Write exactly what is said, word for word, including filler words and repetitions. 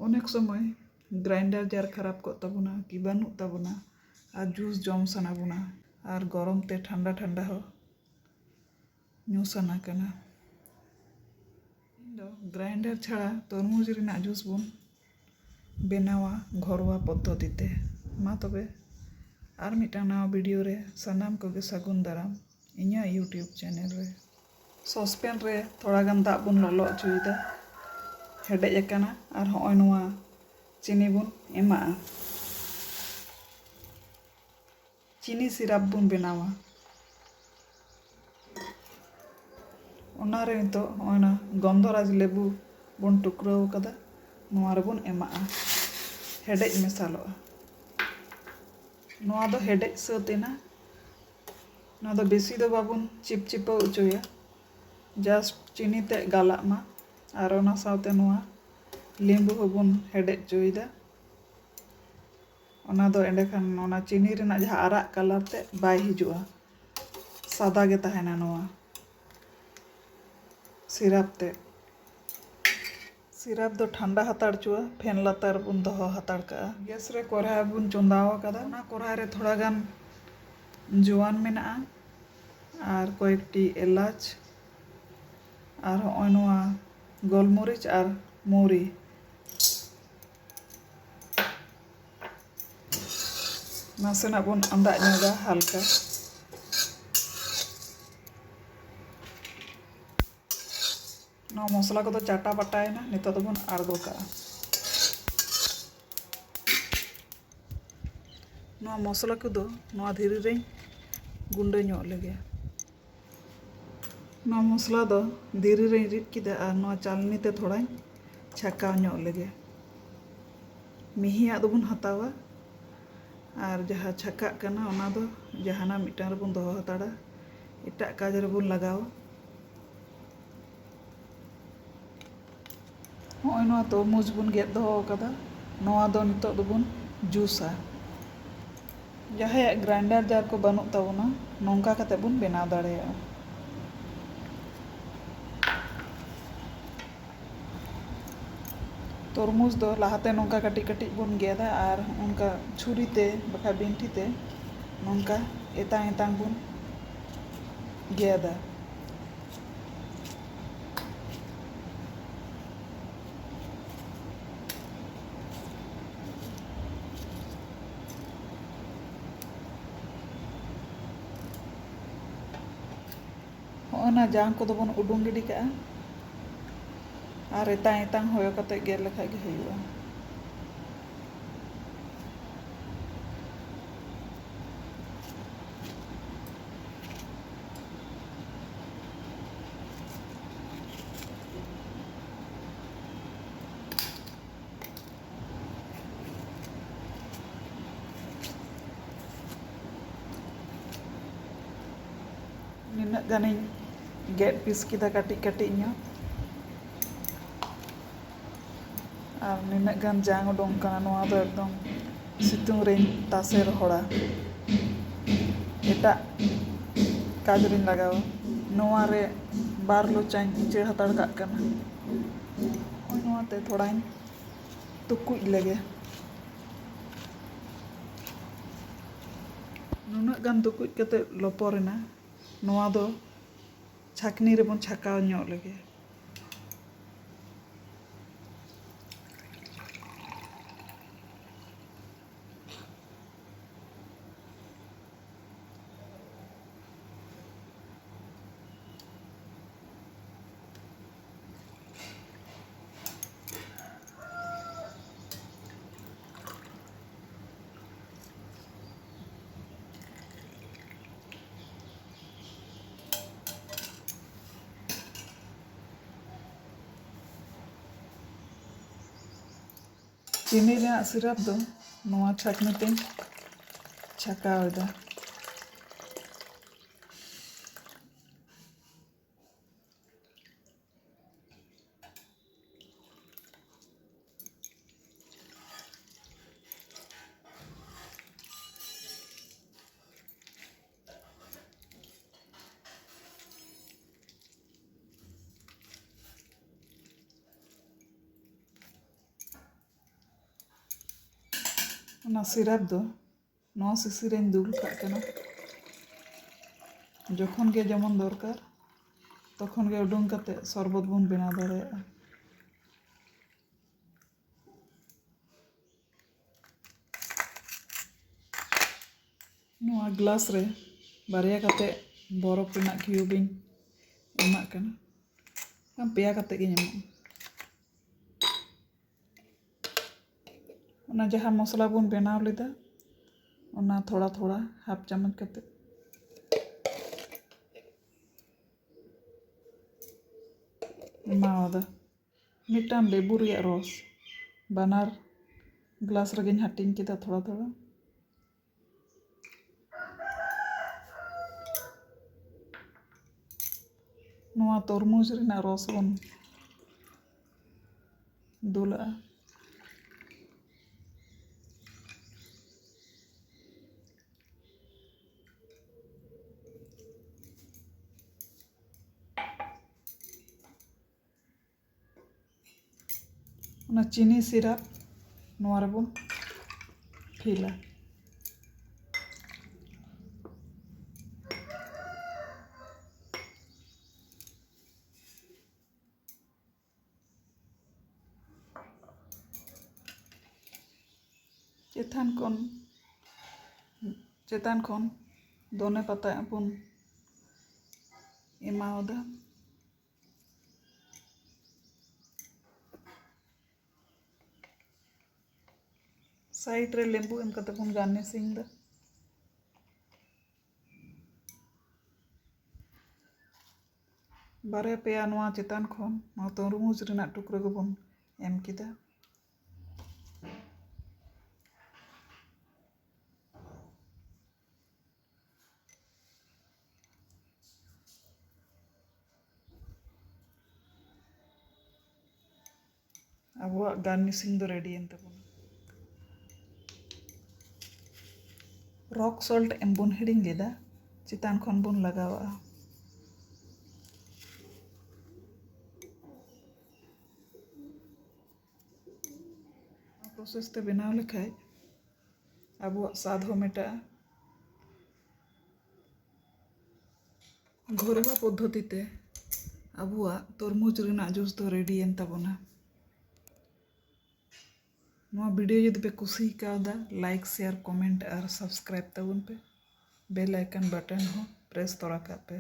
ᱚᱱᱮᱠ ᱥᱚᱢᱚᱭ ᱜᱨᱟᱭᱤᱱᱰᱟᱨ ᱡᱟᱨ ᱠᱷᱟᱨᱟᱯ ᱠᱚᱜ ᱛᱟᱵᱚᱱᱟ ᱠᱤ ᱵᱟᱹᱱᱩᱜ ᱛᱟᱵᱚᱱᱟ, ᱟᱨ ᱡᱩᱥ ᱡᱚᱢ ᱥᱟᱱᱟ ᱵᱚᱱᱟ, ᱟᱨ ᱜᱚᱨᱚᱢ ᱛᱮ ᱴᱷᱟᱱᱰᱟ ᱴᱷᱟᱱᱰᱟ ᱦᱚᱸ ᱧᱩ ᱥᱟᱱᱟ ᱠᱟᱱᱟ᱾ ᱤᱧ ᱫᱚ ᱜᱨᱟᱭᱤᱱᱰᱟᱨ ᱪᱷᱟᱲᱟ ᱛᱚᱨᱢᱩᱡᱽ ᱨᱮᱱᱟᱜ ᱡᱩᱥ ᱵᱚᱱ ᱵᱮᱱᱟᱣᱟ ᱜᱷᱚᱨᱣᱟ ᱯᱚᱫᱽᱫᱷᱚᱛᱤ ᱛᱮ᱾ ᱢᱟ ᱛᱚᱵᱮ, ᱟᱨ ᱢᱤᱫᱴᱟᱝ ᱱᱟᱣᱟ ᱵᱷᱤᱰᱤᱭᱳ ᱨᱮ ᱥᱟᱱᱟᱢ ᱠᱚᱜᱮ ᱥᱟᱹᱜᱩᱱ ᱫᱟᱨᱟᱢ ᱤᱧᱟᱹᱜ YouTube ᱪᱮᱱᱮᱞ ᱨᱮ᱾ ᱥᱚᱥᱯᱮᱱ ᱨᱮ ᱛᱷᱚᱲᱟ ᱜᱟᱱ ᱫᱟᱜ ᱵᱚᱱ ᱞᱚᱞᱚ ᱦᱚᱪᱚᱭᱮᱫᱟ᱾ ᱦᱮᱰᱮᱡ ᱟᱠᱟᱱᱟ, ᱟᱨ ᱦᱚᱸᱜᱼᱚᱭ ᱱᱚᱣᱟ ᱪᱤᱱᱤ ᱵᱚᱱ ᱮᱢᱟᱜᱼᱟ᱾ ᱪᱤᱱᱤ ᱥᱤᱨᱟᱯ ᱵᱚᱱ ᱵᱮᱱᱟᱣᱟ᱾ ᱚᱱᱟᱨᱮ ᱱᱤᱛᱚᱜ ᱦᱚᱸᱜᱼᱚᱭ ᱱᱟ ᱜᱚᱱᱫᱷᱚᱨᱟᱡᱽ ᱞᱮᱵᱩ ᱵᱚᱱ ᱴᱩᱠᱨᱟᱹᱣ ᱠᱟᱫᱟ, ᱱᱚᱣᱟ ᱨᱮᱵᱚᱱ ᱮᱢᱟᱜᱼᱟ᱾ ᱦᱮᱰᱮᱡ ᱢᱮᱥᱟᱞᱚᱜᱼᱟ᱾ ᱱᱚᱣᱟ ᱫᱚ ᱦᱮᱰᱮᱡ ᱥᱟᱹᱛ ᱮᱱᱟ᱾ ᱱᱚᱣᱟ ᱫᱚ ᱵᱮᱥᱤ ᱫᱚ ᱵᱟᱵᱚᱱ ᱪᱤᱯᱪᱤᱯᱟᱹ ᱦᱚᱪᱚᱭᱟ, ᱡᱟᱥᱴ ᱪᱤᱱᱤ ᱛᱮᱫ ᱜᱟᱞᱟᱜ ᱢᱟ᱾ ᱟᱨ ᱚᱱᱟ ᱥᱟᱶᱛᱮ ᱱᱚᱣᱟ ᱞᱮᱵᱩ ᱦᱚᱸᱵᱚᱱ ᱦᱮᱰᱮᱡ ᱦᱚᱪᱚᱭᱮᱫᱟ᱾ ᱚᱱᱟ ᱫᱚ ᱮᱸᱰᱮᱠᱷᱟᱱ ᱚᱱᱟ ᱪᱤᱱᱤ ᱨᱮᱱᱟᱜ ᱡᱟᱦᱟᱸ ᱟᱨᱟᱜ ᱠᱟᱞᱟᱨ ᱛᱮᱫ ᱵᱟᱭ ᱦᱤᱡᱩᱜᱼᱟ, ᱥᱟᱫᱟ ᱜᱮ ᱛᱟᱦᱮᱱᱟ ᱱᱚᱣᱟ ᱥᱤᱨᱟᱯ ᱛᱮᱫ᱾ ᱥᱤᱨᱟᱯ ᱫᱚ ᱴᱷᱟᱱᱰᱟ ᱦᱟᱛᱟᱲ ᱦᱚᱪᱚᱣᱟ, ᱯᱷᱮᱱ ᱞᱟᱛᱟᱨ ᱵᱚᱱ ᱫᱚᱦᱚ ᱦᱟᱛᱟᱲ ᱠᱟᱜᱼᱟ᱾ ᱜᱮᱥ ᱨᱮ ᱠᱚᱨᱦᱟᱭ ᱵᱚᱱ ᱪᱚᱸᱫᱟᱣ ᱟᱠᱟᱫᱟ᱾ ᱚᱱᱟ ᱠᱚᱨᱦᱟᱭ ᱨᱮ ᱛᱷᱚᱲᱟ ᱜᱟᱱ ᱡᱚᱣᱟᱱ ᱢᱮᱱᱟᱜᱼᱟ, ᱟᱨ ᱠᱚᱭᱮᱠᱴᱤ ᱮᱞᱟᱪ, ᱟᱨ ᱦᱚᱸᱜᱼᱚᱭ ᱱᱚᱣᱟ ᱜᱳᱞᱢᱚᱨᱤᱪ ᱟᱨ ᱢᱚᱣᱨᱤ᱾ ᱱᱟᱥᱮᱱᱟᱜ ᱵᱚᱱ ᱟᱸᱫᱟᱜ ᱧᱚᱜᱟ ᱦᱟᱞᱠᱟ᱾ ᱱᱚᱣᱟ ᱢᱚᱥᱞᱟ ᱠᱚᱫᱚ ᱪᱟᱴᱟ ᱯᱟᱴᱟᱭᱮᱱᱟ, ᱱᱤᱛᱚᱜ ᱫᱚᱵᱚᱱ ᱟᱬᱜᱚ ᱠᱟᱜᱼᱟ᱾ ᱱᱚᱣᱟ ᱢᱚᱥᱞᱟ ᱠᱚᱫᱚ ᱱᱚᱣᱟ ᱫᱷᱤᱨᱤ ᱨᱮᱧ ᱜᱩᱸᱰᱟᱹ ᱧᱚᱜ ᱞᱮᱜᱮ᱾ ᱱᱚᱣᱟ ᱢᱚᱥᱞᱟ ᱫᱚ ᱫᱷᱤᱨᱤ ᱨᱮᱧ ᱨᱤᱫ ᱠᱮᱫᱟ ᱟᱨ ᱱᱚᱣᱟ ᱪᱟᱞᱱᱤ ᱛᱮ ᱛᱷᱚᱲᱟᱧ ᱪᱷᱟᱠᱟᱣ ᱧᱚᱜ ᱞᱮᱜᱮ᱾ ᱢᱤᱦᱤᱭᱟᱜ ᱫᱚᱵᱚᱱ ᱦᱟᱛᱟᱣᱟ ᱟᱨ ᱡᱟᱦᱟᱸ ᱪᱷᱟᱠᱟᱜ ᱠᱟᱱᱟ ᱚᱱᱟ ᱫᱚ ᱡᱟᱦᱟᱱᱟᱜ ᱢᱤᱫᱴᱟᱝ ᱨᱮᱵᱚᱱ ᱫᱚᱦᱚ ᱦᱟᱛᱟᱲᱟ, ᱮᱴᱟᱜ ᱠᱟᱡᱽ ᱨᱮᱵᱚᱱ ᱞᱟᱜᱟᱣᱟ᱾ ᱦᱚᱸᱜᱼᱚᱭ ᱱᱚᱣᱟ ᱛᱚᱨᱢᱩᱡᱽ ᱵᱚᱱ ᱜᱮᱫ ᱫᱚᱦᱚ ᱟᱠᱟᱫᱟ, ᱱᱚᱣᱟ ᱫᱚ ᱱᱤᱛᱚᱜ ᱫᱚᱵᱚᱱ ᱡᱩᱥᱟ᱾ ᱡᱟᱦᱟᱸᱭᱟᱜ ᱜᱨᱟᱭᱤᱱᱰᱟᱨ ᱡᱟᱨ ᱠᱚ ᱵᱟᱹᱱᱩᱜ ᱛᱟᱵᱚᱱᱟ, ᱱᱚᱝᱠᱟ ᱠᱟᱛᱮ ᱵᱚᱱ ᱵᱮᱱᱟᱣ ᱫᱟᱲᱮᱭᱟᱜᱼᱟ᱾ ᱛᱚᱨᱢᱩᱡᱽ ᱫᱚ ᱞᱟᱦᱟᱛᱮ ᱱᱚᱝᱠᱟ ᱠᱟᱹᱴᱤᱡ ᱠᱟᱹᱴᱤᱡ ᱵᱚᱱ ᱜᱮᱫᱟ ᱟᱨ ᱚᱱᱠᱟ ᱪᱷᱩᱨᱤ ᱛᱮ ᱵᱟᱠᱷᱟᱡ ᱵᱤᱱᱴᱷᱤ ᱛᱮ ᱱᱚᱝᱠᱟ ᱮᱛᱟᱝ ᱮᱛᱟᱝ ᱵᱚᱱ ᱜᱮᱫᱟ᱾ ᱦᱚᱸᱜᱼᱚ ᱱᱟ ᱡᱟᱝ ᱠᱚᱫᱚ ᱵᱚᱱ ᱩᱰᱩᱝ ᱜᱤᱰᱤ ᱠᱟᱜᱼᱟ ᱟᱨ ᱮᱛᱟᱝ ᱮᱛᱟᱝ ᱦᱚᱭᱚ ᱠᱟᱛᱮ ᱜᱮᱫ ᱞᱮᱠᱷᱟᱡ ᱜᱮ ᱦᱩᱭᱩᱜᱼᱟ᱾ ᱱᱤᱱᱟᱹᱜ ᱜᱟᱱᱤᱧ ᱜᱮᱫ ᱯᱤᱥ ᱠᱮᱫᱟ ᱠᱟᱹᱴᱤᱡ ᱠᱟᱹᱴᱤᱡ ᱧᱚᱜ᱾ ᱟᱨ ᱱᱤᱱᱟᱹᱜ ᱜᱟᱱ ᱡᱟᱝ ᱩᱰᱩᱝ ᱠᱟᱱᱟ, ᱱᱚᱣᱟ ᱫᱚ ᱮᱠᱫᱚᱢ ᱥᱤᱛᱩᱝ ᱨᱮᱧ ᱛᱟᱥᱮ ᱨᱚᱦᱚᱲᱟ, ᱮᱴᱟᱜ ᱠᱟᱡᱽ ᱨᱮᱧ ᱞᱟᱜᱟᱣᱟ᱾ ᱱᱚᱣᱟ ᱨᱮ ᱵᱟᱨ ᱞᱚᱪᱟᱧ ᱩᱪᱟᱹᱲ ᱦᱟᱛᱟᱲ ᱠᱟᱜ ᱠᱟᱱᱟ᱾ ᱱᱚᱜᱼᱚᱭ ᱱᱚᱣᱟ ᱛᱮ ᱛᱷᱚᱲᱟᱧ ᱛᱩᱠᱩᱡ ᱞᱮᱜᱮ᱾ ᱱᱩᱱᱟᱹᱜ ᱜᱟᱱ ᱛᱩᱠᱩᱡ ᱠᱟᱛᱮ ᱞᱚᱯᱚᱨ ᱮᱱᱟ, ᱱᱚᱣᱟ ᱫᱚ ᱪᱷᱟᱠᱱᱤ ᱨᱮᱵᱚᱱ ᱪᱷᱟᱠᱟᱣ ᱧᱚᱜ ᱞᱮᱜᱮ᱾ ᱪᱤᱱᱤ ᱨᱮᱱᱟᱜ ᱥᱤᱨᱟᱯ ᱫᱚ ᱱᱚᱣᱟ ᱪᱷᱟᱸᱠᱱᱤ ᱛᱮᱧ ᱪᱷᱟᱸᱠᱟᱣ ᱮᱫᱟ᱾ ᱚᱱᱟ ᱥᱤᱨᱟᱯ ᱫᱚ ᱱᱚᱣᱟ ᱥᱤᱥᱤ ᱨᱮᱧ ᱫᱩᱞ ᱠᱟᱜ ᱠᱟᱱᱟ᱾ ᱡᱚᱠᱷᱚᱱ ᱜᱮ ᱡᱮᱢᱚᱱ ᱫᱚᱨᱠᱟᱨ, ᱛᱚᱠᱷᱚᱱ ᱜᱮ ᱩᱰᱩᱝ ᱠᱟᱛᱮ ᱥᱚᱨᱵᱚᱛ ᱵᱚᱱ ᱵᱮᱱᱟᱣ ᱫᱟᱲᱮᱭᱟᱜᱼᱟ᱾ ᱱᱚᱣᱟ ᱜᱞᱟᱥ ᱨᱮ ᱵᱟᱨᱭᱟ ᱠᱟᱛᱮ ᱵᱚᱨᱚᱯᱷ ᱨᱮᱱᱟᱜ ᱠᱤᱭᱩᱵ ᱤᱧ ᱮᱢᱟᱜ ᱠᱟᱱᱟ᱾ ᱯᱮᱭᱟ ᱠᱟᱛᱮ ᱜᱤᱧ ᱮᱢᱟᱜᱼᱟ᱾ ᱚᱱᱟ ᱡᱟᱦᱟᱸ ᱢᱚᱥᱞᱟ ᱵᱚᱱ ᱵᱮᱱᱟᱣ ᱞᱮᱫᱟ, ᱚᱱᱟ ᱛᱷᱚᱲᱟ ᱛᱷᱚᱲᱟ ᱦᱟᱯ ᱪᱟᱢᱚᱪ ᱠᱟᱛᱮ ᱮᱢᱟᱣᱟᱫᱟ᱾ ᱢᱤᱫᱴᱟᱝ ᱞᱮᱵᱩ ᱨᱮᱭᱟᱜ ᱨᱚᱥ ᱵᱟᱱᱟᱨ ᱜᱞᱟᱥ ᱨᱮᱜᱮᱧ ᱦᱟᱹᱴᱤᱧ ᱠᱮᱫᱟ ᱛᱷᱚᱲᱟ ᱛᱷᱚᱲᱟ᱾ ᱱᱚᱣᱟ ᱛᱚᱨᱢᱩᱡᱽ ᱨᱮᱱᱟᱜ ᱨᱚᱥ ᱵᱚᱱ ᱫᱩᱞᱟᱜᱼᱟ᱾ ᱚᱱᱟ ᱪᱤᱱᱤ ᱥᱤᱨᱟᱯ ᱱᱚᱣᱟ ᱨᱮᱵᱚᱱ ᱯᱷᱤᱞᱟ᱾ ᱪᱮᱛᱟᱱ ᱠᱷᱚᱱ, ᱪᱮᱛᱟᱱ ᱠᱷᱚᱱ ᱫᱚᱱᱮ ᱯᱟᱛᱟ ᱵᱚᱱ ᱮᱢᱟᱣᱟᱫᱟ᱾ ᱥᱟᱭᱤᱰ ᱨᱮ ᱞᱮᱵᱩ ᱮᱢ ᱠᱟᱛᱮ ᱵᱚᱱ ᱜᱟᱨᱱᱤᱥᱤᱝ ᱫᱟ᱾ ᱵᱟᱨᱭᱟ ᱯᱮᱭᱟ ᱱᱚᱣᱟ ᱪᱮᱛᱟᱱ ᱠᱷᱚᱱ ᱱᱚᱣᱟ ᱛᱚᱨᱢᱩᱡᱽ ᱨᱮᱱᱟᱜ ᱴᱩᱠᱨᱟᱹ ᱠᱚᱵᱚᱱ ᱮᱢ ᱠᱮᱫᱟ᱾ ᱟᱵᱚᱣᱟᱜ ᱜᱟᱨᱱᱤᱥᱤᱝ ᱫᱚ ᱨᱮᱰᱤᱭᱮᱱ ᱛᱟᱵᱚᱱᱟ᱾ ᱨᱚᱠ ᱥᱚᱞᱴ ᱮᱢ ᱵᱚᱱ ᱦᱤᱲᱤᱧ ᱞᱮᱫᱟ, ᱪᱮᱛᱟᱱ ᱠᱷᱚᱱ ᱵᱚᱱ ᱞᱟᱜᱟᱣᱟᱜᱼᱟ᱾ ᱱᱚᱣᱟ ᱯᱨᱚᱥᱮᱥ ᱛᱮ ᱵᱮᱱᱟᱣ ᱞᱮᱠᱷᱟᱡ ᱟᱵᱚᱣᱟᱜ ᱥᱟᱫᱷ ᱦᱚᱸ ᱢᱮᱴᱟᱜᱼᱟ᱾ ᱜᱷᱚᱨᱣᱟ ᱯᱚᱫᱽᱫᱷᱚᱛᱤ ᱛᱮ ᱟᱵᱚᱣᱟᱜ ᱛᱚᱨᱢᱩᱡᱽ ᱨᱮᱱᱟᱜ ᱡᱩᱥ ᱫᱚ ᱨᱮᱰᱤᱭᱮᱱ ᱛᱟᱵᱚᱱᱟ᱾ ᱱᱚᱣᱟ ᱵᱷᱤᱰᱤᱭᱳ ᱡᱩᱫᱤ ᱯᱮ ᱠᱩᱥᱤ ᱠᱟᱣᱫᱟ, ᱞᱟᱭᱤᱠ, ᱥᱮᱭᱟᱨ, ᱠᱚᱢᱮᱱᱴ ᱟᱨ ᱥᱟᱵᱥᱠᱨᱟᱭᱤᱵ ᱛᱟᱵᱚᱱ ᱯᱮ᱾ ᱵᱮᱞ ᱟᱭᱠᱚᱱ ᱵᱟᱴᱚᱱ ᱦᱚᱸ ᱯᱨᱮᱥ ᱛᱚᱨᱟ ᱠᱟᱜ ᱯᱮ᱾